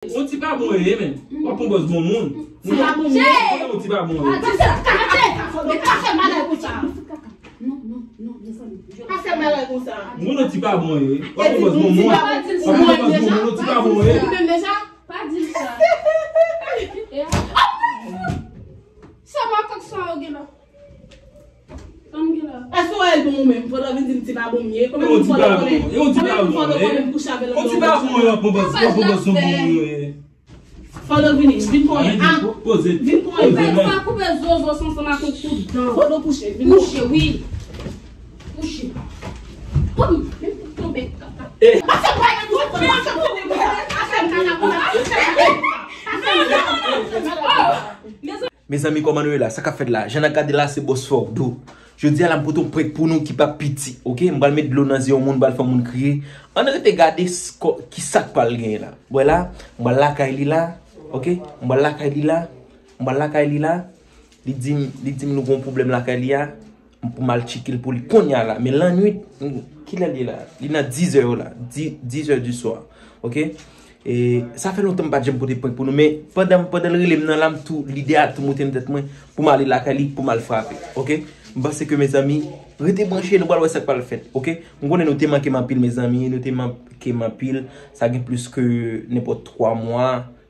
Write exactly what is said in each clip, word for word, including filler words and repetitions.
Yon ti pa bon ye, men. W ap pran bòs bon moun. Ti pa bon moun. Yon ti pa bon ye. Kache, kache, kache, men kache bagay konsa. Non, non, non, desann. Kache bagay konsa. Moun yon ti pa bon ye. W ap pran bòs bon moun. W ap pran bòs bon moun, yon ti pa bon ye. Li menm deja, pa di l sa. Se makak sa yo gen la. Èske w wè l bon ou menm? Fò w vin di m ti pa bon m ye. Konbyen moun fò w konnen? Konbyen moun fò w konnen m kouche avè l? Yon ti pa bon, yon bon bòs, yon bon bòs, yon bon moun ye. Fò w vini, vin konnen. Vin konnen. Ou pa koupe zozo ansanm ak yon kout dan. Fò w kouche, vin kouche, wi. Kouche. Kouche. Pase pa yon kout, pase pa yon kout, pase pa yon kout. Mezanmi, kòman nou ye la? Sa k ap fèt la? Jan n ap gade la, se Bòs Fòdo. Jodi a la, m pote yon prank pou nou ki p ap piti, oke? M pral met dlo nan zye yon moun, m pral fè yon moun kriye. Ann rete gade s-, kò-, ki sa k pral genyen la. Wè la, m pral lakay li la, oke? M pral lakay li la, m pral lakay li la. Li di m, li di m nou gon pwoblèm lakay li a. M pou m al tcheke l pou li kounye a la. Men lannwit, m, kilè l ye la? Li nan dizè yo la. Di, dizè di swa. Oke? E sa fè lontan m pa t janm pote prank pou nou, men pandan, pandan l rele m nan la, m tou, lide a tou monte nan tèt mwen pou m ale lakay li, pou m al frape, oke? M panse ke, mezanmi, rete branche, nou pral wè sa k pral fèt, oke? M konnen nou te manke m anpil, mezanmi, nou te manke m anpil, sa gen plis ke nenpòt twa mwa,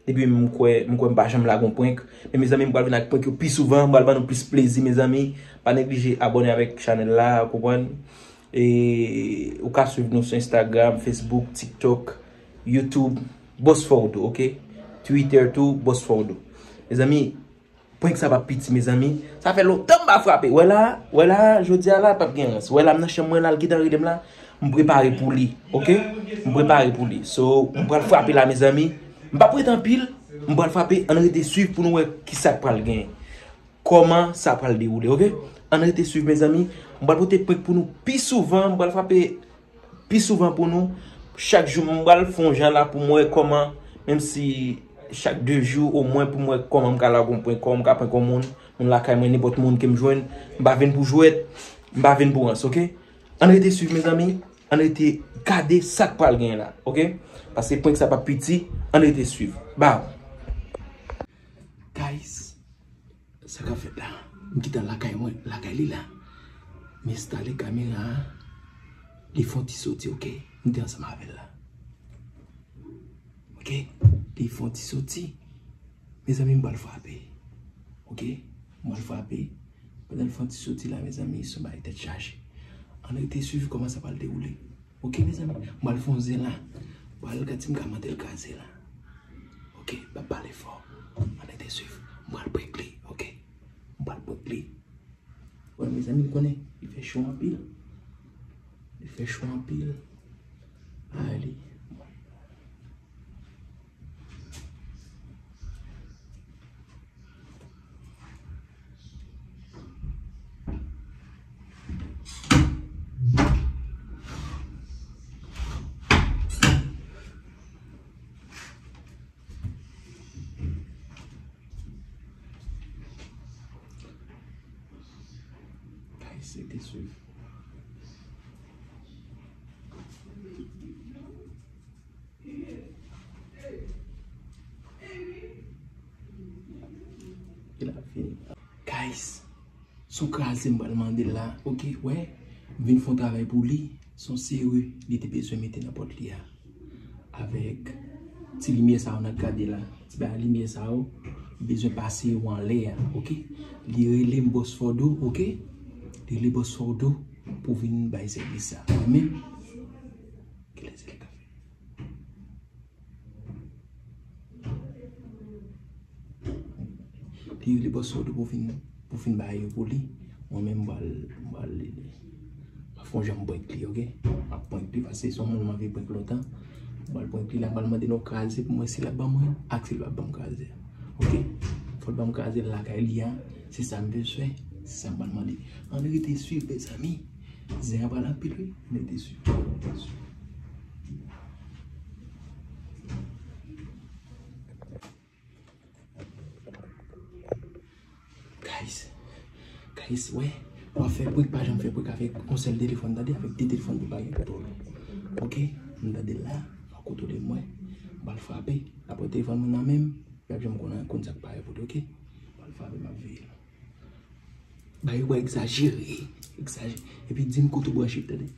depi m kwè, m kwè m pa janm lage yon prank, men mezanmi, m pral vin ak prank yo pi souvan, m pral ban nou plis plezi, mezanmi, pa neglije abòne avèk chanèl la, konprann? E ou ka swiv nou sou Instagram, Facebook, TikTok, YouTube, Bòs Fòdo, oke? Twitter tou, Bòs Fòdo. Mezanmi, prank sa p ap piti, mezanmi. Sa fè lontan m pa frape. Wè la, wè la, jodi a la, p ap gen rans. Wè la, m nan chanm mwen la, l gentan rele m la. M prepare pou li, oke? M prepare pou li. So, m pral frape la, mezanmi. M p ap rete anpil, m pral frape, ann rete swiv pou nou wè ki sa k pral genyen. Kòman sa pral dewoule, oke? Ann rete swiv, mezanmi. M pral pote prank pou nou pi souvan, m pral frape pi souvan pou nou. Chak jou, m pral fè yon jan la pou m wè kòman, menm si chak de jou, omwen pou m wè kòman m ka lage yon prank, kòman m ka prank yon moun, moun lakay mwen, nenpòt moun ke m jwenn. M pa vin pou jwèt, m pa vin pou rans, oke? Ann rete swiv, mezanmi. Ann rete gade sa k pral genyen la, oke? Paske prank sa p ap piti, ann rete swiv. Bow! Guys, sa k ap fèt la? M gentan lakay mwen, lakay li la. M enstale kamera a. Li fè yon ti soti, oke? M te ansanm avè l la. Oke? Li fè yon ti soti. Mezanmi, m pral frape. Oke? M pral frape. Pandan l fè yon ti soti la, mezanmi, se yon bagay tèt chaje. Ann rete swiv kòman sa pral dewoule. Oke, mezanmi, m pral fè yon zen la. M pral gade si m ka mande l kraze la. Oke, m ap pale fò. Ann rete swiv. M pral prank li, oke? M pral prank li. Wè, mezanmi, n konnen, li fè cho anpil. Li fè cho anpil. Ale. Guys, rete swiv. Li la fini. Guys, se yon kraze m pral mande l la. Oke, wè, m vin fè yon travay pou li. Se yon sere li te bezwen mete nan pòt li a. Avèk ti limyè sa yo n ap gade la. Ti bagay limyè sa yo, li bezwen pase yo anlè a, oke? Li rele m Bòs Fòdo, oke? Li rele Bòs Fòdo pou vin bay sèvis sa. Men, kilè se li ka fè? Li rele Bòs Fòdo pou vin, pou vin bay yo pou li. Mwen menm, m pral, m pral, m pral fè yon jan m prank li, oke? M ap prank li, paske se yon moun m anvi prank lontan. M pral prank li la, m pral mande l yon kraze pou mwen, si l ap ban mwen, ak si l p ap ban m kraze. Oke? Fò l ban m kraze l lakay li a. Se sa m bezwen, se sa m pral mande. Ann rete swiv, mezanmi. Zen an pral anpil, wi. Ann rete swiv, ann rete swiv. Guys, guys, wè, w ap fè prank, pa janm fè prank avèk yon sèl telefòn, tande, avèk de telefòn pou pa gen kontwòl. Oke, m tande l la, w ap kontwole mwen. M pral frape. Apre telefòn mwen nan men m, y ap janm konn, konn sa k parèt pou li, oke? M pral frape, m ap veye l. Bagay yo egzajere, egzajere. Epi di m kote w branche, tande.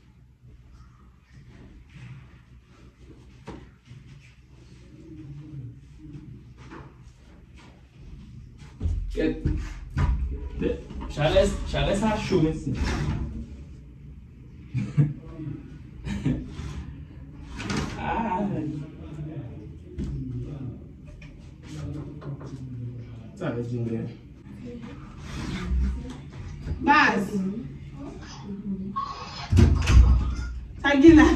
Kèt. Chalè, chalè sa cho, mesye. Ah. Sa vle di, men. Baz. Sa k gen la?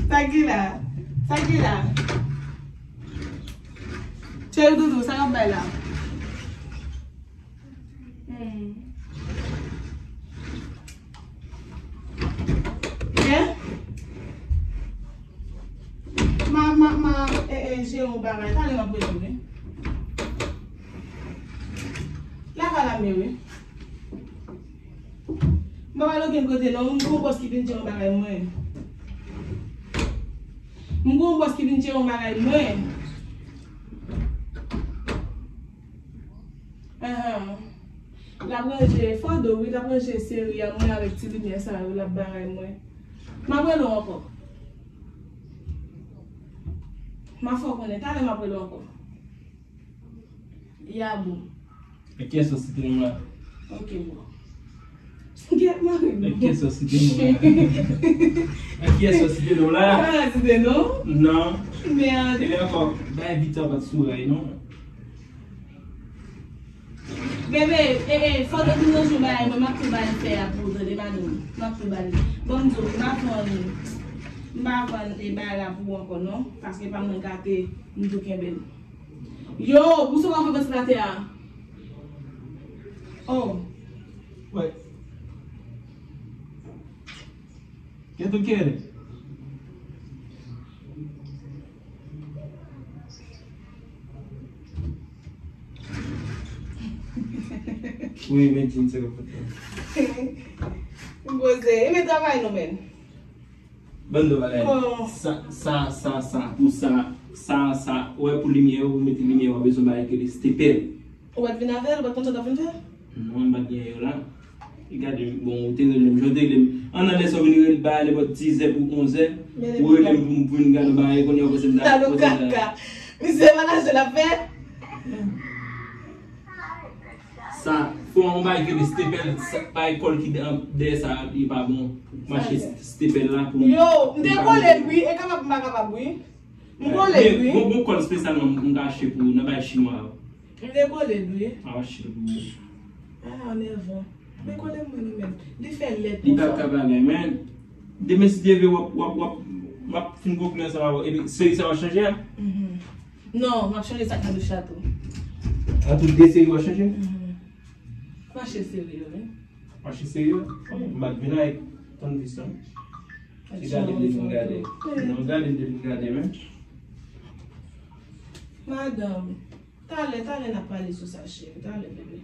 Sa k gen la? Sa k gen la? Cheri doudou, sa k ap bay la? Hmm. Byen. Ma, ma, ma, e, e, jere yon bagay. Talè m ap rele w, wi. Lakay la m ye, wi. M pa pral okenn kote, non. M gon bòs ki vin jere yon bagay mwen. M gon bòs ki vin jere yon bagay mwen. Ahan. L ap ranje fado, wi, l ap ranje seri a mwen avèk ti limyè sa yo, l ap bagay mwen. M ap rele w ankò. M ap fè w konnen, talè m ap rele w ankò. Ya bon. E kiyès w site non la? Ok, bon. Gèt mari m. E kiyès w site non la? E kiyès w site non la? Ah, site non? Non. Merde. E ankò, bay Vita pa t sou rèy non. Bebe, e, e, fò w te di yon jou bagay mwen, m ap tou ba l fè a pou ou, tande madanm. M ap tou ba l. Bon, m di w, m pa vann, m pa vann e bagay la pou ou ankò non, paske pa mwen gate, m tou kenbe l. Yo, pou sa w ap vanse atè a. Oh. Wè. Kèt ou kere? Wi, men Jim se konpòtman. M poze. E men travay nou menm. Ban nou bagay. Sa, sa, sa, sa, pou sa, sa, sa. Ou wè pou limyè, ou mete limyè, ou bezwen bagay ke li stepèl. Ou pa t vin avè l, ou pa t konn sa w t ap vin fè? Non, m pa t gen yo la. E gade, bon, ou te rele m, jan w te rele m. An nan lè sa w vin rele, bay nenpòt dizè pou onzè. Ou rele m pou m vin gade bagay, kounye a w panse m ta. Talo kaka. Misye manaje l ap fè. Sa, fò yon bagay ki rele stepèl, sa, bagay kòl ki dèyè sa, li pa bon. M achte stepèl la pou m. Yo, m te kole l, wi, e kapab m pa kapab, wi. M kole l, wi. Bon, bon kòl espesyalman m ka achte pou ou nan bagay chinwa yo. M te kole l, wi. A, achte l pou ou. A, anèvan. Men kole mwen non menm. Li fè lèd konsa. Li pa ka bagay, men demen si Dye vle w ap, w ap, w ap, w ap fin gon koulè sa w ap, epi seri sa w ap chanje a? Non, m ap chanje sa k nan douch la tou. A tout de seri w ap chanje? M achte seri yo, wi. Mache serye? M pa t vin avèk tann vis non. Se gade m te vin gade. Non, gade m te vin gade, men. Madanm, talè, talè n ap pale sou sa, cheri. Talè, bebe.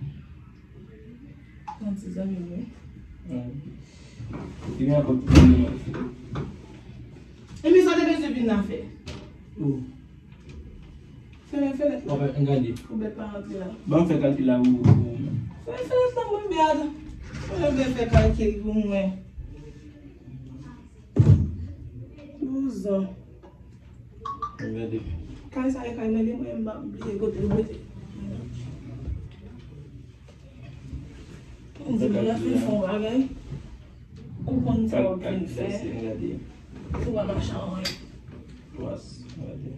Pran ti zanmi m, wi. Ou te gen akò tout moun nan. Epi sa w te bezwen vin la fè? Fèmen fenèt la. Ou pa gade. Ou bèt pa rantre la. Ban m fè kalkil la pou ou. Fèmen fenèt la, mwen mèd. Mwen byen fè kalkil pou mwen. Bouzon. Gade. Kay sa e kay mwen, li mwen m pa bliye kote l rete. Di moun nan fin fè yon bagay, ou konn sa w ap vin fè. Ou pa mache anyen. Twa san, gade.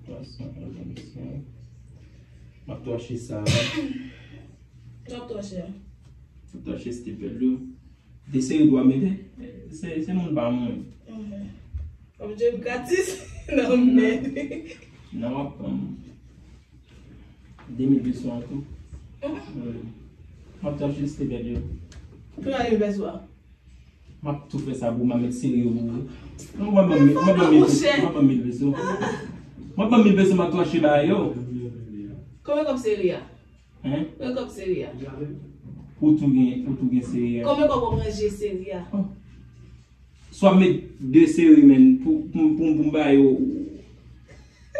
Twa san vennsenk. M ap tou achte sa. Sa w ap tou achte a? M ap tou achte stepèl yo. De seri dwa mete. Se, se moun pa mwen. W ap jwe gratis? Non, men. Non, w ap pran. De mil peso an tou. Wi. M ap tou achte stepèl yo. Pou la mil peso a? M ap tou fè sa pou ou, m ap met seri yo pou ou. Non, w ap ban m, w ap ban m mil peso, w ap ban m mil peso. W ap ban m mil peso, m ap tou achte bagay yo. Konbyen kòb seri a? Hein? Konbyen kòb seri a? Ou tou gen, ou tou gen seri a. Konbyen kòb w ap ranje seri a? Swa m met de seri, men, pou, pou, pou, pou m ba yo.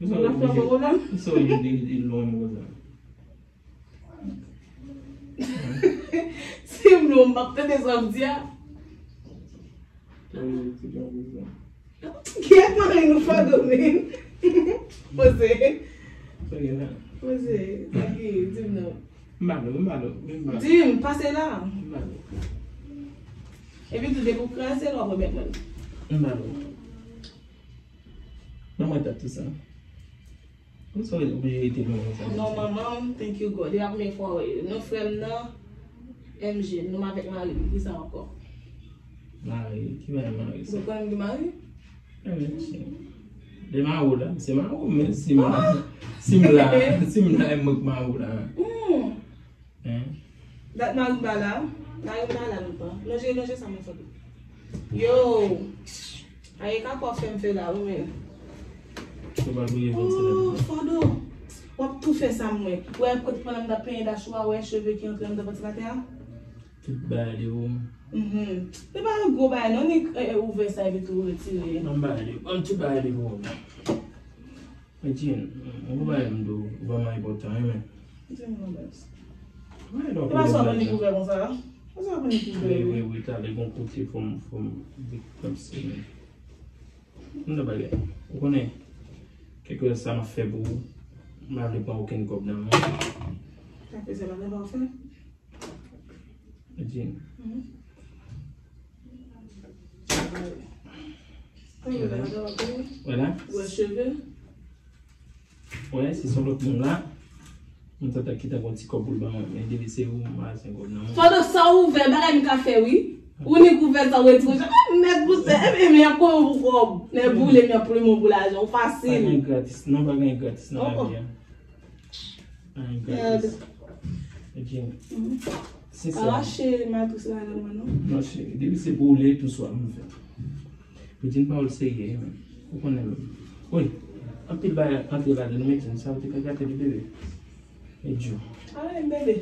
Ou la fè bon pwoblèm? Sa w di, di lwen mwen konsa. Si m lwen, m p ap tande sa w di a. Sa w di, ti jan konsa. Kiyès mari nou fè domèn? Poze. Poze. Sa ki, di m non. M ba nou, m ba nou, m ba nou. Di m, pase la. M ba nou. Epi tou, depi w kraze l, w ap remèt mwen l. M ba nou. Ban mwen tat tou sa. Ou sa oblije rete lwen konsa? Non, manman m, thank you God. E pa premye fwa w wè yo. Non, frè m nan, M J, nou m avèk mari m. Kisa ankò? Mari, ki bagay mari sa? Ou konnen m gen mari? Ebyen, se de mari w la, se mari w, men si m la, si m la, si m la, e mwen k mari w la. Hmm. Hein? Dat mari m pa la, mari m pa la lontan. Lonje, lonje sa mwen fè. Yo! Aye, ka kwa fè m fè la, wi, men. Ou pral priye vantilatè. Oh, Fado! W ap tou fè sa, mwen. Wè, kote pandan m t ap penyen dachou a, wè, cheve ki antre anndan vantilatè a? Tout bagay de ou. Mhm. Se pa yon gwo bagay, non, ni, eh, eh, ouvè sa epi tou retire. Ban m bagay de ou. Ban m tout bagay de ou. Medjine, yon bagay m di w vrèman enpòtan, wi, men. Di m non, baz. Wi, non, e pa sa w ap annik ouvè konsa la? Pa sa w ap annik ouvè, wi, wi, wi, talè gon kote fò m, fò m vin kòmsi, men. M nan bagay. Ou konnen, kèlkeswa sa m ap fè pou ou, m pa vle pran okenn kòb nan men w. Sa fè se pa travay w fè? Medjine. Mhm. Wè la. Wè la. Wè cheve. Wè, si se yon lòt moun la, m ta ta kite yon ti kòb pou l ban mwen. Men depi se ou, m pa sen kòb nan men w. Fado sa ouvè, bagay m ka fè, wi. Ou ni kouvè sa, ou retire sa. Ah, mèd pou sè, e, e, men y ap kòb pou kòb. Nèg boule, men y ap plen mwen pou lajan. Ou fasil. Pa gen gratis, non, pa gen gratis nan lavi a. Ay, gad. Gad. Medjine. Mhm. Sensèman. Pa rache matris la nan mwen, non. Non, cheri, depi se pou ou li ye, tou swa m fè. Medjine, pawòl serye, men. Ou konnen, men. Wi, anpil bagay antre ladan, Medjine, sa ou te ka gate li, bebe. Medjine. Ay, bebe.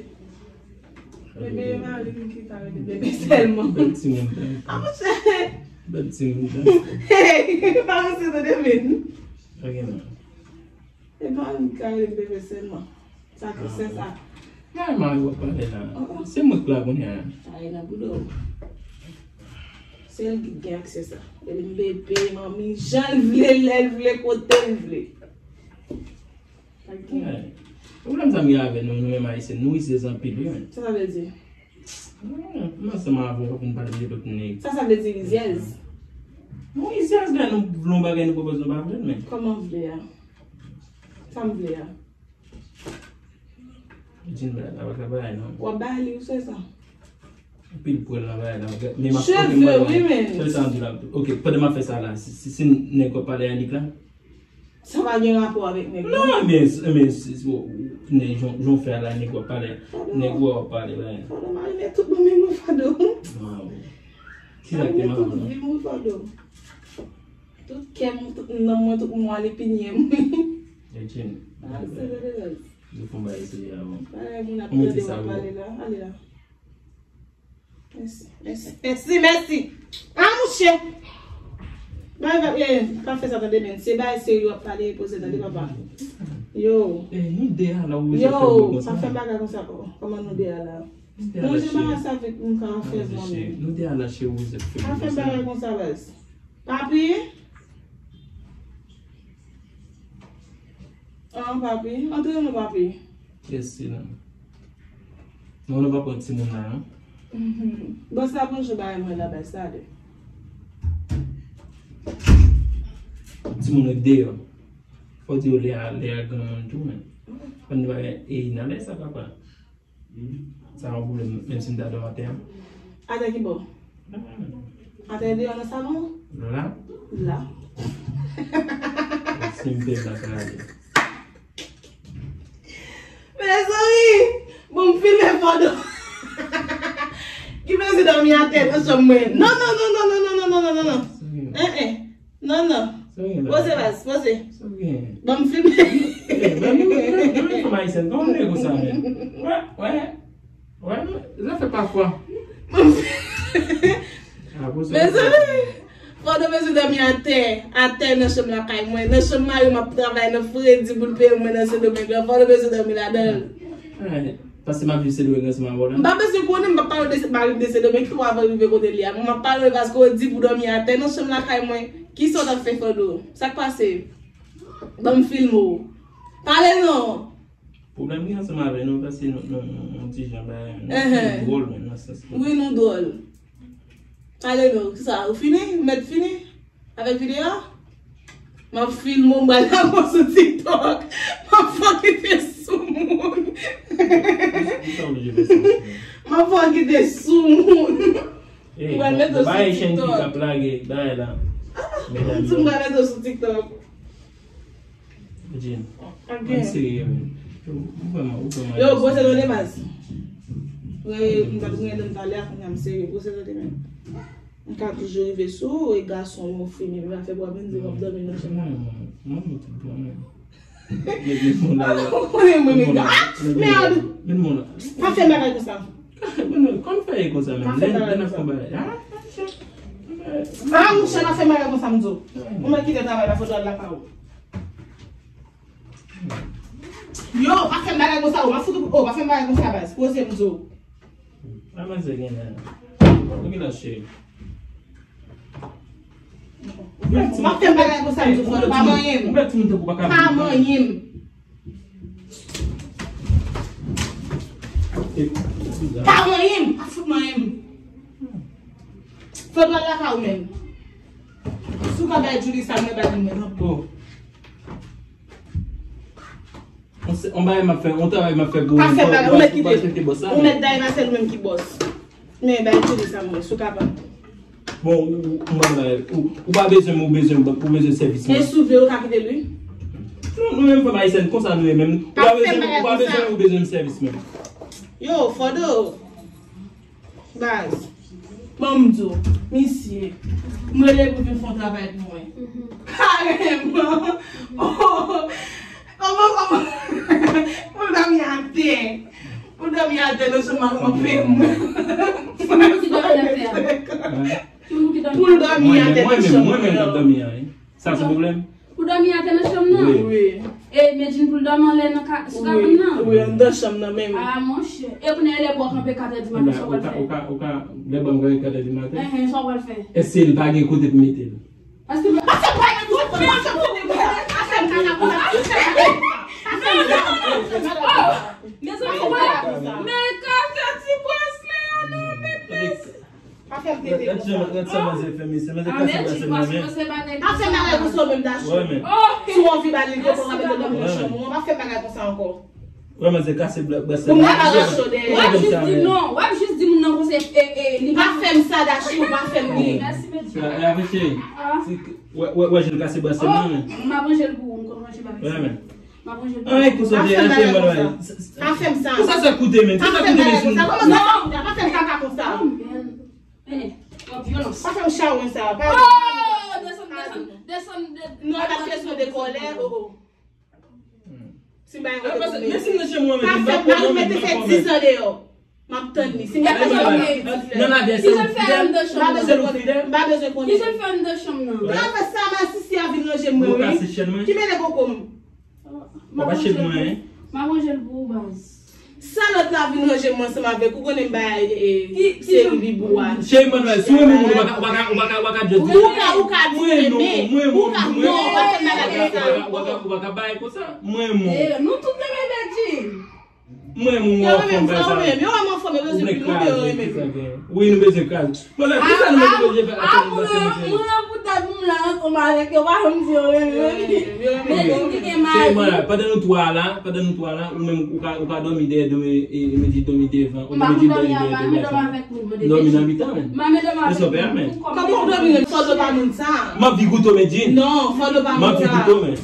Bebe, mari m ki ka rele bebe sèlman. Bèl timoun, bèl. Ah, monchè. Bèl timoun, bèl. Hey, pa ranse tande, men. Ok, non. E pa annik kare bebe sèlman. Sa ki se sa. Nan mari w ap pale la. Se mwen k la kounye a. Sa e nan bouda w. Se l ki gen aksè sa. Epi m bebe, manmi, jan l vle, lè l vle, kote l vle. Sa k gen? Pwoblèm sa m gen avè nou, nou menm Ayisyen, nou rizyèz anpil, wi, men. Sa sa vle di? Hmm, m ansanm avè w, w ap vin pale de lòt nèg. Sa sa vle di rizyèz? Nou rizyèz, lè nou vle yon bagay, nou pwopòze, nou pa vle l, men. Kòman vle a? Sa m vle a? Jin bagay la pa ka bay non. W ap bay li, ou sè sa? Anpil pwèl nan bagay la. Men m ap, ok, m ap, wi, men. Sèl sa m di la. Ok, pandan m ap fè sa la, si, si, si nèg w ap pale a Nick la? Sa pa gen rapò avèk nèg la. Non, men, men, si, si, nèg, jan, jan w fè a la, nèg w ap pale. Nèg w ap pale, wi. Fado, m a rive tout nan men mwen, Fado. Wow. Kisa ki te mal la? Tout vi mwen, Fado. Tout kè m, tout nanm mwen, tout mwen ale pinye m. Etienne. Ah, se de rèv. Yo fè yon bagay serye avan. Bagay moun ap tande w ap pale la. Ale la. Mèsi, mèsi, mèsi, mèsi. Ah, mouche. Bagay, eh, pa fè sa tande, men. Se bagay serye w ap pale, poze tande, papa. Yo. Eh, nou de a la, ou yo, pa fè bagay konsa, papa. Kòman nou de a la? Manje bagay sa vit, m ka fè zanmi. Nou de a la, cheri, ou pa fè bagay konsa, baz. Papi? An, papi. Antre non, papi. Yes, sit down. Non, nou pa pran timoun la, non. Mhm. Bòs la pran jou bay mwen la, baz, tande. Timoun yo deyò. Fò di yo lè a, lè a granmoun tou, men. Fò n di bagay, e, nan lè sa, papa. Sa yon pwoblèm, menm si m ta dòmi atè a. Atè ki bò? Atè deyò nan salon? La? La. Si m pè m la, sa ale. Mezanmi, bon, m filme Fòdo. Ki bezwen dòmi atè nan chanm mwen. Non, non, non, non. Eh, eh. Non, non. Poze baz, poze. Ban m filme. Ban m filme. Fanm ayisyèn, kòman nou ye konsa menm? Wè, wè. Wè, zafè pafwa. Mezanmi, Fòdo bezwen dòmi atè, atè nan chanm lakay mwen. Nan chanm mari m ap travay nan fredi pou l peye mwen nan Sendomeng lan. Fòdo bezwen dòmi ladan l. Paske m ap viv Sendomeng ansanm avè w la. M pa bezwen konnen, m p ap pale w de mari m de Sendomeng tou avan rive kote l ye a. M ap pale w paske w di pou dòmi atè nan chanm lakay mwen. Kisa w t ap fè Fòdo? Sa k pase? Ban m filme w. Pale non. Pwoblèm gen ansanm avè nou paske nou, nou, nou, nou ti jan bagay, nou, nou dwòl menm nan sans. Wi, nou dwòl. Pale non, kisa? Ou fini? Ou mèt fini avèk videyo a? M ap filme w, m pral lage w sou TikTok. M ap fè w kite sou moun. M ap fè w kite sou moun. M pral mete w sou TikTok. M di m pral mete w sou TikTok. Jean, ann serye, men. Ou vrèman, ou vrèman. Yo, bwose dlo de baz. Wi, m t ap griyen dan m talè a, kounye a m serye, bwose dlo de men. M ka toujou rive sou ou, e gason, yon fi, men pa fè bwa bandi, w ap dòmi nan chanm la. Mwen, mwen, mwen, tout bon, men. Ou konnen mwen, men, ah, mèd! Men mwen la. Pa fè bagay konsa. Men mwen, kòm fè e konsa, men. Pa fè bagay konsa. Ah, mouche, pa fè bagay konsa, m di w. Ou mèt kite travay la, fò w al lakay ou. Yo, pa fè m bagay konsa, ou pa fout, ou pa fè m bagay konsa, baz. Poze m di w. Manmzèl gen nan. Ou gen nan cheri. M ap fè m bagay konsa, m di w, Fòdo, pa manyen m. Ou mèt timoun tankou pa ka. Pa manyen m. Pa manyen m, pa fout manyen m. Fòdo al lakay ou menm. Si w ka bay Julie sa, mwen bay moun mwen tanpri. On bagay m ap fè, on travay m ap fè pou ou. Pa fè bagay, ou mèt kite l. Ou mèt bay Marcel ou menm ki bòs. Men bay Julie sa mwen, si w kapab. Bon, ou, ou, ou, ou pa bezwen m, ou bezwen, ou bezwen sèvis mwen. E si w vle, ou ka kite l, wi. Nou, nou menm fanm ayisyèn, konsa nou ye menm. Ou pa bezwen, ou pa bezwen, ou bezwen sèvis mwen. Yo, Fòdo. Baz, ban m di w, misye, m rele pou vin fè yon travay pou mwen. Kareman! Oh, kòman, kòman? Pou l dòmi atè. Pou l dòmi atè nan chanm mwen. Pou l dòmi atè nan chanm mwen. Mwen menm, mwen menm k ap dòmi a, wi. Sa se pwoblèm? Pou dòmi atè nan chanm nan? Wi. E Medjine pou l dòmi anlè nan ka, sou kabann nan? Wi, anndan chanm nan menm. Ah, monchè. E kounye a lè bò kanpe kat è di maten, sa w pral fè? Ou ka, ou ka, lè bò m kanpe kat è di maten? Enhen, sa w pral fè? Èske li pa gen kote pou mete l? Paske m pa fè bagay konsa, pa fè m bagay konsa. Oh, mezanmi, men kaka ti bwasle a non, men, men. Pa fè m tete konsa. Gad sa manzè fè, mesye. Manzè kase bwasle nan men. Pa fè m bagay konsa ou menm, Dachou. Si w anvi ba li, li te pran mete nan chanm ou. Pa fè m bagay konsa ankò. Wè manzè kase bwasle nan men. Pou m ta ba Dachou dèyè. W ap jis di non, w ap jis di moun nan konsa, e, e, li pa fè m sa, Dachou, pa fè m li. Mèsi, Medjine. Wè, wè, wè, jan l kase bwasle nan men. M ap ranje l pou ou, m konn ranje bagay sa. Wè men. M ap ranje l pou ou. Ay, konsa te achte mwen wè. Pa fè m sa. Konsa sa koute men. Konsa sa koute men. Pa fè m kaka konsa. Eh, yon vyolans. Pa fè m chawony sa. Oh, desann, desann, desann, de... Non, pa kesyon de kòlè, oh, oh. Si bay yon kote pou mete. Men si m nan chanm mwen, pa fè m, mari m mete fè dis an deyò. M ap tann li. Si m pa nan chanm mwen, nan ladrès, se ou fidèl? Se ou fidèl? M pa bezwen konnen. Ki jan l fè anndan chanm nan? Gade sa, masisi a vin ranje mwen, wi. Ki mele koko m. Ou pa chèf mwen, hein? M ap ranje l pou ou, baz. Sa lòt la vin ranje mwen ansanm avèk ou, konnen m bay, e, e, seri bibou a. Cheri Manuel, si w renmen moun, ou pa ka, ou pa ka, ou pa ka, ou pa ka just di. Ou ka, ou ka di renmen. Ou ka, non, ou pa fè bagay konsa. Ou pa ka, ou pa ka bay konsa. Mwen renmen w. E, nou tout renmen Medjine. Mwen renmen w, ou renmen m, sa ou renmen m. Yo renmen w, fò m bezwen pil, ou renmen m. Wi, nou bezwen kraze. Bon, la, kisa nou bezwen fè atè nou pase mwen? Pou m la rankontre avèk yo, pa janm di yo renmen. Medjine ki gen mari. Sèlman la, pandan nou twa la, pandan nou twa la, ou menm ou ka, ou ka dòmi dèyè do e, e Medjine dòmi devan, ou Medjine dòmi dèyè do e. Dòmi nan mitan men. Mwen dòmi avèk moun. Kòman ou dòmi nan fò do pa moun sa? M ap vin goute w Medjine. Non, fò do pa moun sa. M ap vin goute w men.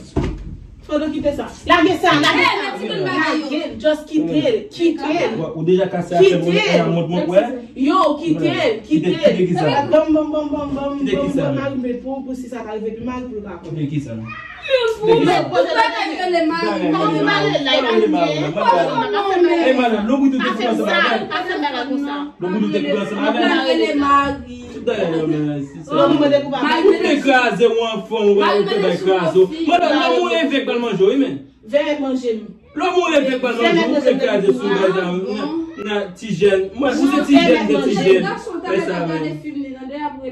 Fò do kite sa. Lage sa, lage sa. Lage l, just kite l, kite l. Ou deja kase afè moun, mont mwen wè. Yo, kite l, kite l. Kite ki sa? Bam, bam, bam, bam, bam, bam, bam, mari m pou, pou si sa ta rive pi mal pou l pa konn. Kite ki sa? Kite ki sa? Ou pa ka rele mari m. Mari m ale la, e pa li gen. E madanm, lòt bout ou te fè ansanm avè l. Pa fè bagay konsa. Lòt bout ou te fè ansanm avè l. Ou pa rele mari. Tout bagay yo men, se sa. Ou te kraze w anfan, ou pa ou te bay kraze w. Madanm, lòt moun evèk pral manje w, wi men. Vèyèt manje m. Lòt moun evèk pral manje w, ou te kraze sou bagay sa. Nan ti jèn. Mwen, ou se ti jèn, se ti jèn. Fè sa men.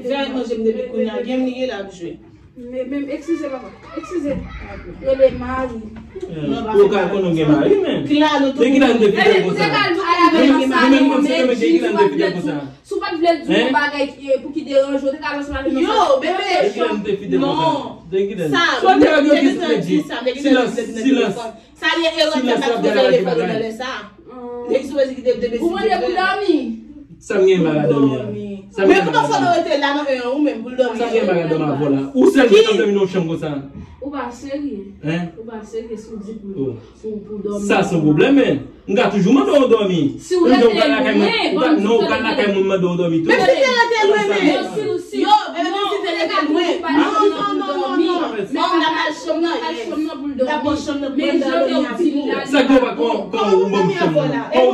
Vèyèt manje m depi kounye a. Gen m li ye la ap jwe. Men, men, eskize papa. Eskize. Rele mari. Ou ka konnen w gen mari men. De kilè nou te fidèl konsa? Nou menm kòmsi nou menm de kilè nou te fidèl konsa? Si w pa t vle di yon bagay ki, pou ki deranje w, ou te ka lòs la vin ansanm. Yo, bebe. De kilè nou te fidèl konsa? De kilè nou? Sa, nèg yo te di sa, nèg yo te di sa. Sa ye erè tèt la ki te fè l pa nan lè sa. Nèg sou rezi ki te vle besi. Ou mande pou dòmi. Sa m gen mal a dòmi an? Men kòman fò nou rete la nan en an ou menm pou l dòmi? Sa m gen mal a dòmi avè w la? Ou sèl ki ka dòmi nan yon chanm konsa? Ou pa serye. Hein? Ou pa serye si w di pou, pou, pou dòmi. Sa se yon pwoblèm men. M ka toujou mande w dòmi. Si w rete lwen, ou ka, non, ou ka lakay moun mande w dòmi tou. Menm si te rete lwen men. Yo, bebe, menm si te rete lwen. Non, non, non, non, non. Non, n ap al chanm nan. Al chanm nan pou l dòmi. N ap al chanm nan pou l dòmi avè nou. Sa k gen w pa kon, kon ou ban m chanm nan? Kon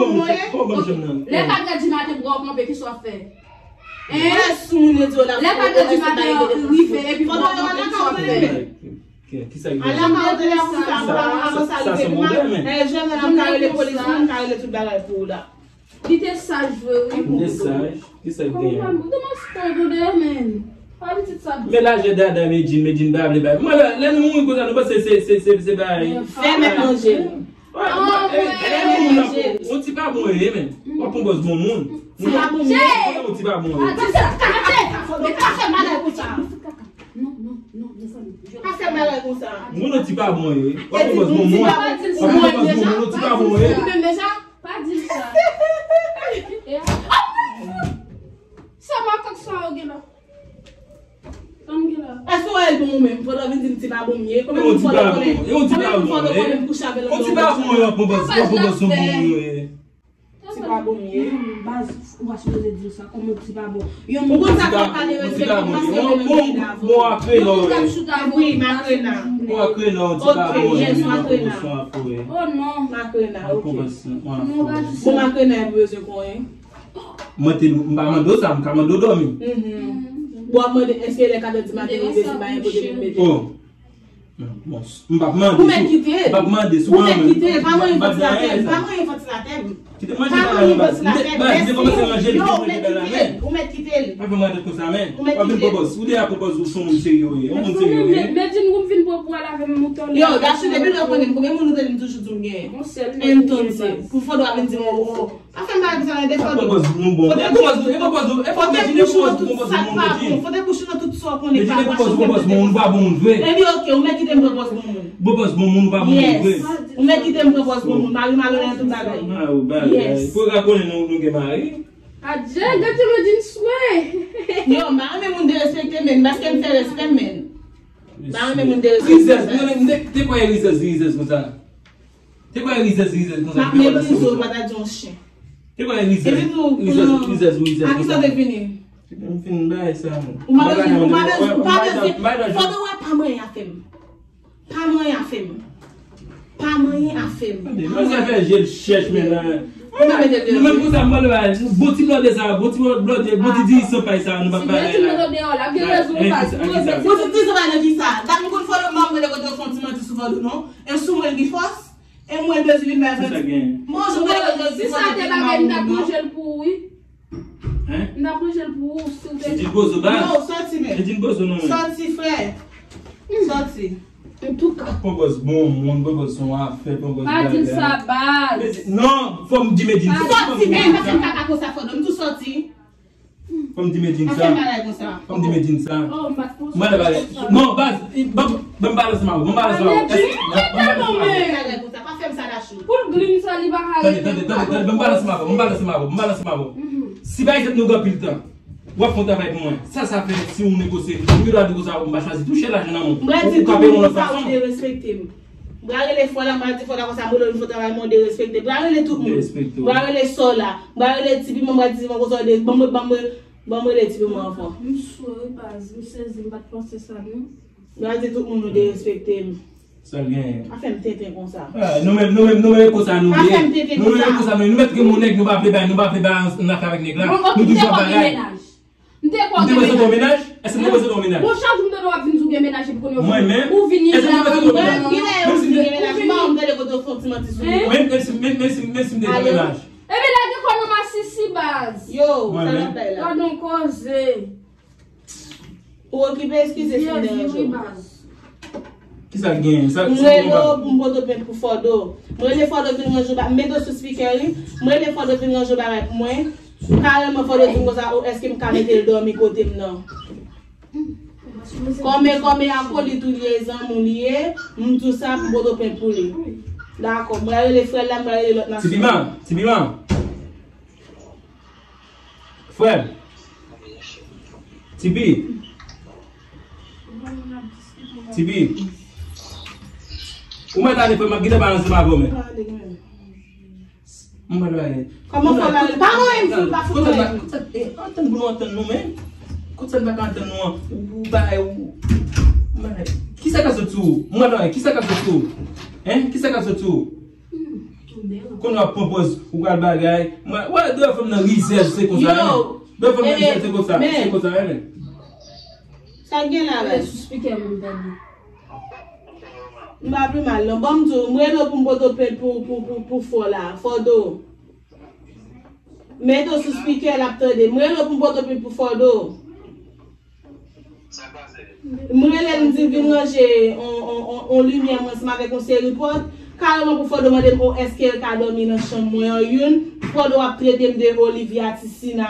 ou ban m chanm nan? Lè pa gad di maten pou w kanpe, kisa w ap fè? Hein? Lè pa gad di maten rive, epi pou w kanpe, kisa w ap fè? Kisa ki gen? Ala m pa rete la pou sa, m pa avanse al peyi m. Dayè, jèn nan ka rele polis, m ka rele tout bagay pou ou la. Li te saj vre, wi. Li te saj. Kisa ki gen? Kòman ou te mwen sponde, men. Pa pitit sa. Men lajè dada Medjine, Medjine pa vle bay. Mwen, lè, lè nou mouri konsa, nou panse se, se, se, se bay. Fèmen manje. Yon ti pa bon ye, men. W ap pran pòz bon moun. Ti pa bon moun. Yon ti pa bon ye. Pa di sa. Kache! Men kache bagay konsa. Non, non, non, mezanmi. Pa fè bagay konsa. Moun yon ti pa bon ye. W ap pran pòz bon moun. W ap pran pòz bon moun, yon ti pa bon ye. Ou menm deja? Pa di l sa. Sa makak sa yo gen la. Èske w wè l bon ou menm? Pandan w vin di m ti pa bon m ye. Konbyen moun fò w konnen? Konbyen moun fò w konnen m kouche avè l? Yon ti pa bon yo, pran pòz, pran pòz yon bon moun yo ye. Ti pa bon m ye. Baz, ou pa sipoze di sa. Kòman ti pa bon? Yon moun konn sa k ap pale respè, paske mwen menm m bon avè w. Wi, makrena. Bon, makrena, yon ti pa bon. Yes, makrena. Oh non. Makrena, ok. Bon, makrena, e bezwen konyen. Mwen te, m pa mande w sa, m ka mande w dòmi. Bon, w ap mande, èske lè kat è di maten rive, se pa yon kote pou mete? Oh. Bon, m p ap mande. Ou mèt kite l. M p ap mande sou mwen. Ou mèt kite l. Pa manyen vantilatè m. Pa manyen vantilatè m. Kite manje pa la. Baz, m te kòmanse ranje l, m te manje bagay la, men. Ou mèt kite l. Pa fè mwen tèt konsa, men. Ou mèt kite l. W ap vin pran pòz. Ou deja pran pòz ou se yon moun serye w ye. Yon moun serye w ye. Medjine, ou vin pran pou al avè m, ou tande. Yo, Dachi, depi lè w konnen m, konbyen moun ou tande m toujou di m gen? Yon sèl moun. Entonces, pou fò w vin di m, oh, oh, oh. Pa fè m bagay konsa nan defo nou. Fote bouch nou tout sa k pa bon. Fote bouch nou nan tout sa w konnen k pa mache. Epi ok, ou mèt kite m pran pòz bon moun vre. Yes. Ou mèt kite m pran pòz bon moun. Mari m alò nan tout bagay. Yes. Pou yo ka konnen nou, nou gen mari. Adje, gade Medjine swe. Yo, m pa renmen moun derespekte men, paske m fè respè m men. M pa renmen moun derespekte. Rizèz, mwen menm, m te, te kwè rizèz, rizèz konsa. Te kwè rizèz, rizèz konsa. M ap meprize w, m pa ta di yon chen. Te kwè rizèz, rizèz, rizèz konsa. A kisa w te vini? M fin bay sa. Ou pa bezwen, ou pa bezwen, ou pa bezwen. Fò w wè pa manyen afè m. Pa manyen afè m. Pa manyen afè m. Tande, manzè fè je l chèch men la. Nou menm konsa, m pral bay bon ti blòdè sa, bon ti blòdè, bon ti dirijan pay sa, nou p ap bay la. Ti blòdè deyò la, gen rezon ou pa di. Bon ti dirijan pay nan kisa? Dat m konn fò l, m pa mwen kote w fè yon ti manti sou fò l non. E sou mwen l gen fòs. E mwen bezwen vin bay fè. Bon, si sa te bagay, m t ap ranje l pou ou, wi. Hein? M t ap ranje l pou ou, si w te. Medjine poze w baz. Non, sòti men. Medjine poze w non men. Sòti, frè. Sòti. Antouka. Pran pòz bon moun, pran pòz yon afè, pran pòz bagay. Pa di l sa, baz. Non, fò m di Medjine sòti. Sòti men, paske m pa ka konsa fò dòmi tou sòti. Fò m di Medjine sa. Pa fè m bagay konsa. Fò m di Medjine sa. Oh, m pa t panse. Mwen, bagay. Non, baz, ban m pale ansanm avè w. Ban m pale ansanm avè w. Medjine, ban m pale ansanm avè w. Pa fè m sa, Dachou. Pou l glim sa, li pa ka rete. Tande, tande, tande, tande, ban m pale ansanm avè w. Ban m pale ansanm avè w. Ban m pale ansanm avè w. Si, pa egzanp, nou gen anpil tan, w ap fè yon travay pou mwen. Sa, sa fè si w negosye, ou gen dwa negosye avè w, m pa chwazi touche lajan nan men w. Ou ka peye yon lòt fason. Mwen di tout moun sa, ou derespekte m. M pral rele Fò la, m pral di Fò la konsa, m rele w, m fè travay mwen, ou derespekte. M pral rele tout moun. M pral rele Sò la. M pral rele Ti Piman, m pral di Ti Piman konsa, ou de, ban mwen, ban mwen, ban mwen rele Ti Piman ankò. M sou wi, baz, m sezi, m pa t panse sa, non. M pral di tout moun, ou derespekte m. Sa l genyen. Pa fè m tenten konsa. Ah, nou menm, nou menm, nou menm, konsa nou ye. Pa fè m tenten konsa. Nou menm, konsa nou ye. Nou mèt gen yon nèg, nou pa vle bay, nou pa vle bay an, an afè avèk nèg la. Nou toujou ap bagay. M te kwè w gen mennaj. M te prezante w mennaj? Èske m te prezante w mennaj? Bon, chak jou m tande w ap vin di w gen mennaj epi kounye a ou vini la. Mwen menm? Èske m te prezante w mennaj? Menm si m te gen mennaj, m pa wè m tande kote w fè yon ti manti sou mwen. Menm, menm si, menm, menm si, menm si m te gen mennaj. Epi lage kò nan masisi, baz. Yo, sa n ap bay la? Gad yon koze. Ou okipe, eskize si m deranje w. Kisa l genyen? Sa, m rele w pou m pote w plent pou Fòdo. M rele Fòdo vin ranje ba-, m mete w sou spikè, wi. M rele Fòdo vin ranje bagay pou mwen. Kareman, Fòdo di m konsa, o, èske m ka mete l dòmi kote m nan? Kòmè, kòmè, akolit ou li ye, zanmi w li ye, m di w sa, m pote w plent pou li. Dakò, m pral rele frè l la, m pral rele lòt nasyon. Ti Piman, Ti Piman. Frè m. Tipi. Tipi. Ou mèt ale frè m, m ap gentan pale ansanm avè w, men. M pral pale. Kòman fò m ale? Pa voye m sou, pa fout voye m. Antann pou nou antann nou, men. Kote sa n pa ka antann nou an? Ou bay, ou. Kisa k ap sot sou ou? M pral pale. Kisa k ap sot sou ou? Hein? Kisa k ap sot sou ou? Kounye w ap pran pòz, ou pral bagay. Mwen, wè, dwe fè m nan rizèz, se konsa, men. Dwe fè m nan rizèz, se konsa, se konsa, men. Sa k gen la, la? Sou spikè, mwen, tande. M pa pi mal, non. Ban m di w, m rele w pou m pote w plent pou, pou, pou, pou Fò la, Fòdo. Mete w sou spikè, l ap tande. M rele w pou m pote w plent pou Fòdo. M rele l, m di l vin ranje on, on, on, on limyè mwen ansanm avèk on seri pòt. Kareman pou Fòdo mande m, o, èske l ka dòmi nan chanm mwen an youn. Fòdo ap trete m de Olivia Tisina.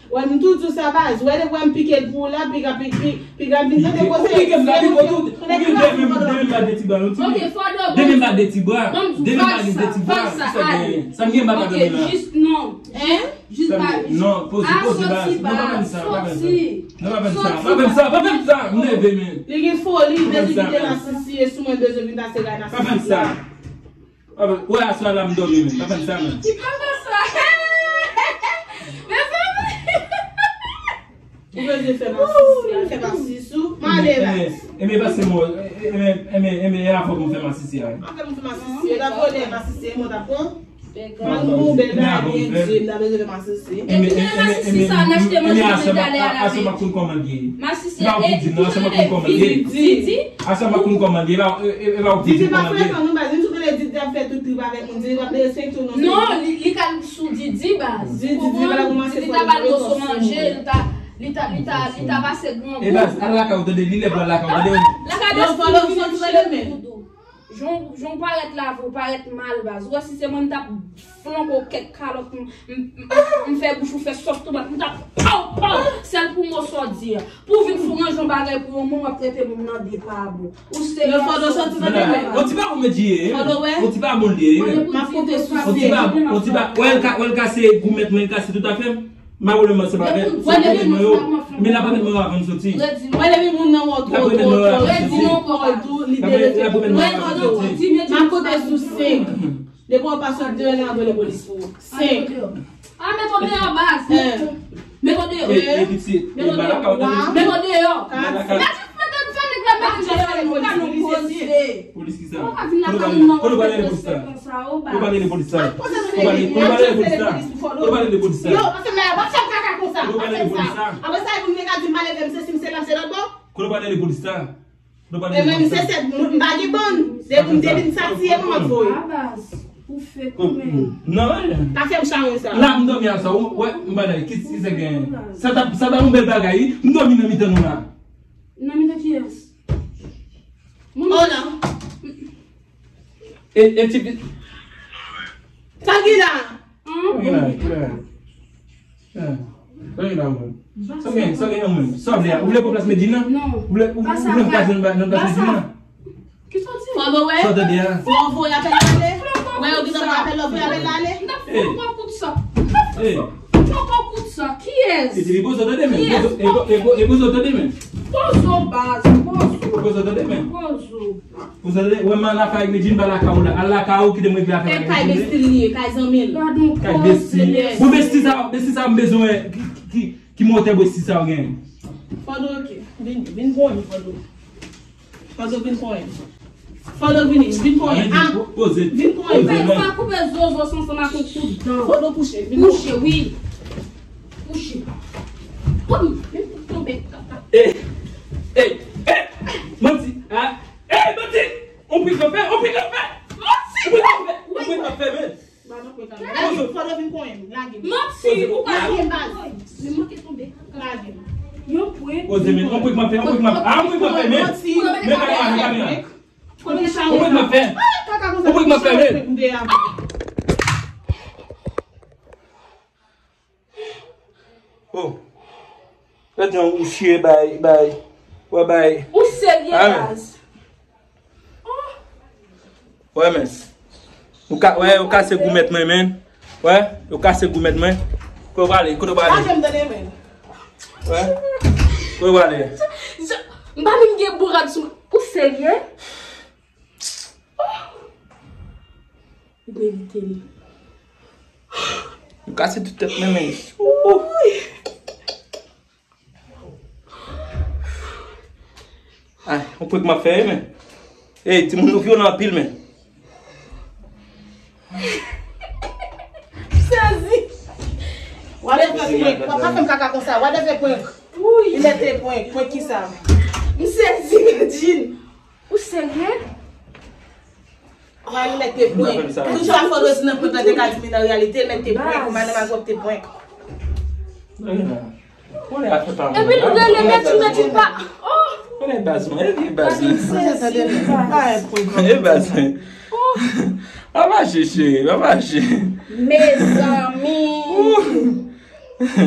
Wè, m tou di w sa, baz. Wè, depi wè m pike l pou ou la, piga, pi, pi, piga, vin tande koze. Ou pike m la, pike w tou. Ou pike m depi m pa de ti bra, non, ti bra. Depi m pa de ti bra. Depi m pa de ti bra. Sa m gen m pa ka dòmi la. Jis non. Hein? Jis pa. Non, poze, poze, baz. Non, pa fè m sa, pa fè m sa. Non, pa fè m sa, pa fè m sa, pa fè m sa. M nève, men. Li gen foli, li bezwen kite masisi, e sou mwen bezwen vin pase kay masisi. Pa fè m sa. Wè, aswè a la m dòmi, men. Pa fè m sa, men. Ki pa fè sa? Mezanmi! Ou bezwen fè masisi, al fè masisi ou. M ale la. Enben, pase mwen, enben, enben, enben, e avè w pou m fè masisi a. Pa fè m fè masisi, e la vòlè masisi, e mwen ta pran. Mwen, m gon bèl bagay, byen di, m ta bezwen fè masisi. Epi nan masisi sa, n achte manje, nou ale avè l. Masisi a, e, e, e, Didi. Didi. Asa m ap konn kòman l ye, e pa, e, e, e pa w ki di kòman l ye. Didi pa frekan non, baz, m sou tande Didi ap fè tout trip avèk moun, Didi pa derespekte w non. Non, li, li ka sou Didi, baz. Didi, Didi pa la kòmanse fò. Didi ta ba l moso manje, li ta, li ta, li ta, li ta pase grangou. E baz, al lakay ou tande, li lè pou al lakay ou tande. Lakay ou tande. Jan, jan w parèt la, ou parèt mal, baz. Ou wè si se mwen, m t ap flanke w kèk kalòt, m, m, m, m fè bouch ou fè sòs tomat, m t ap paw, paw. Sèl pou mo sa w di a. Pou w vin fou ranje yon bagay pou yon moun, w ap trete moun nan de pa bon. Ou serye. Fòdo sòti nan men. On ti pa bon medye, on ti pa bon liye. M ap konte sou se. On ti pa, wè l ka, wè l kase goumèt mwen, l kase tout afè m. M pa pwoblèm mwen, se pa vre. Wè depi moun nan wè w twò, twò, twò, twò, li derespekte w. M ap konte sou senk. Depi w pa sot deyò la, m ap rele polis pou ou. Senk. A, met w deyò, baz. Met w deyò. Met w deyò. Met w deyò. Polis ki sa? Kote w pral rele polis sa? Kote w pral rele polis sa? Kote w pral rele polis sa? Kote w pral rele polis sa? Kote w pral rele polis sa? Kote w pral rele polis sa? Apre sa, pou m te ka di m pa leve, m se si, m se la, m se lòt bò. Kote w pral rele polis sa? Kote w pral rele polis sa? E mwen, m se sèt, m pa gen bann. Depi m, depi m satiye, mwen m ap voye. Non, pa fè m chawony sa. La, m dòmi a sa, ou wè, m pa nan, ki, ki sa gen? Sa ta, sa ta yon bèl bagay, wi. M dòmi nan mitan nou la. Nan mitan kiyès? Moun. Oh, non. E, e ti fi. Sa Ki la? Ki la? Ki la? Sa gen, sa gen yon moun. Sa w vle a? Ou vle pran plas Medjine nan? Non. Ou vle, ou, ou vle m pase nan plas Medjine nan? Ki sa w di? Fò nou wè. Sa w tande a? Fò w voye apèl la ale. Wè, yo gentan voye apèl la, voye apèl la ale. N ap fè yon kout sa. N ap fè yon kout sa. Kiyès? E di li poze w tande men. Poze w tande men. Poze w baz, poze w. Poze w tande men. Poze w. Poze w tande. Wè m al afè ak Medjine pa lakay ou la. Al lakay ou kite m regle afè m ak Medjine. E kay Bestil li ye, kay zanmi l. Kay Bestil. Bon, Bestil sa, Bestil sa m bezwen wè ki, ki, ki motè Bestil sa w genyen. Fò nou oke. Vin, vin pran yon fò nou. Fado vin pran. Fado vini, vin pran. Ah, poze. Vin pran. Poze, men. Ou pa koupe zozo ansanm ak yon kout dan. Fado kouche, vin kouche, wi. Kouche. Wi, vin tonbe. Eh, eh, eh, manti, ah, eh, manti. On prik nan fè, on prik nan fè. Manti. On prik nan fè, on prik nan fè, men. Lage m, fò l vin konyen m. Lage m. Manti, ou pa lage m, baz. Li manke tonbe. Lage m. Yon pwen. Poze men, yon pwen k m ap fè, yon pwen k m ap, ah, yon pwen k m ap fè, men. Manti. Men kamera, men kamera. Yon pwen k m ap fè. Yon pwen k m ap fè, men. Oh. Gad jan ou chire bay, bay. Wè bay. Ou serye, baz? Wè, men. Ou ka, wè, ou kase goumèt mwen, men. Wè, ou kase goumèt mwen. Kote w prale? Kote w prale? Lage m tande, men. Wè. Kote w prale? M pa menm gen bourad sou mwen. Ou serye? Ou merite li. Ou kase tout tèt mwen, men. Ay, yon prank m ap fè, wi, men. Ey, timoun, nou vyolan anpil, men. M sezi. W ap fè prank, w ap fè m kaka konsa, w ap fè prank. Wi. Li mete prank, prank ki sa? M sezi, Medjine. Ou serye? Wè, li mete prank. Tout sa fò dwe di nan prank la te ka di, men nan reyalite, li mete prank. Madanm ak wòp te prank. Epi nou rele Medjine, Medjine pa. Oh! Konnen baz mwen, epi baz mwen. E baz mwen. Pa mache, cheri, pa mache. Mezanmi.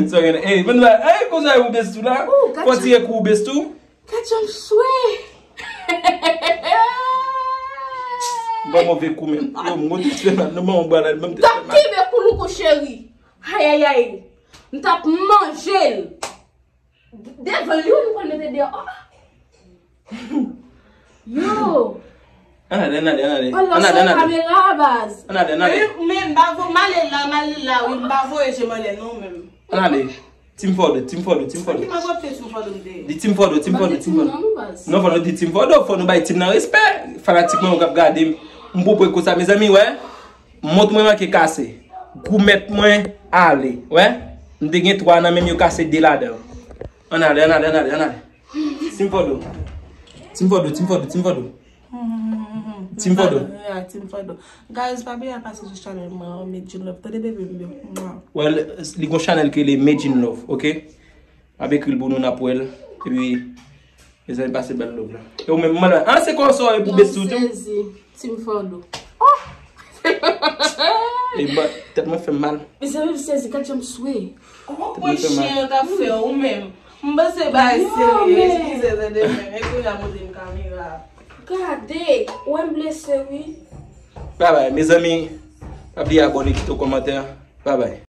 Sa gen, ey, men, ey, konsa ou Bestou la? Fò tire kou Bestou. Gad jan m swe. M pa move kou, men. Yo, m konn te fè mal. Non, men, on balad, men m te fè mal. T ap kenbe kou louko, cheri. Ayayay. M t ap manje l. Devan li, ou pral mete deyò. Oh. Yo. Ann ale, ann ale, ann ale. Ann ale, ann ale. Kamera, baz. Ann ale, ann ale. Men, men, m pa vo-, m ale la, m ale la, wi, m pa voye je m anlè, non, menm. Ann ale. Team Fòdo, Team Fòdo, Team Fòdo. Ki m ap opte Team Fòdo m te ye? Di Team Fòdo, Team Fòdo. Non, fò nou di Team Fòdo, fò nou bay team nan respè. Fanatik mwen yo k ap gade m, m pwopwe konsa, mezanmi, wè. Mont mwen manke kase. Goumèt mwen ale. Wè. M te gen twa nan men m, yo kase de ladan yo. Ann ale, ann ale, ann ale, ann ale. Team Fòdo. Team Fòdo, Team Fòdo, Team Fòdo. Team Fòdo. Yeah, Team Fòdo. Guys, pa bliye al pase sou channel mwen, Medjine Love. Tande, baby m yo. Mwah. Well, li gon channel ki rele Medjine Love, ok? Ap ekri l pou nou, n ap wè l. Epi, mezanmi, pase bèl love la. E ou menm, mwen la. Ah, se konsa w ye pou Bestou tou? Sezi. Team Fòdo. Oh! E ba, tèt mwen fè m mal. Mezanmi, m sezi, gad jan m swe. Tèt mwen fè mal. Chen an t ap fè ou menm. M panse bagay serye, eskize tande menm. E kounye a montre m kamera. Gade, ou wè m blese, wi. Babay, mezanmi, pa bliye abòne, kite yon kòmantè. Babay.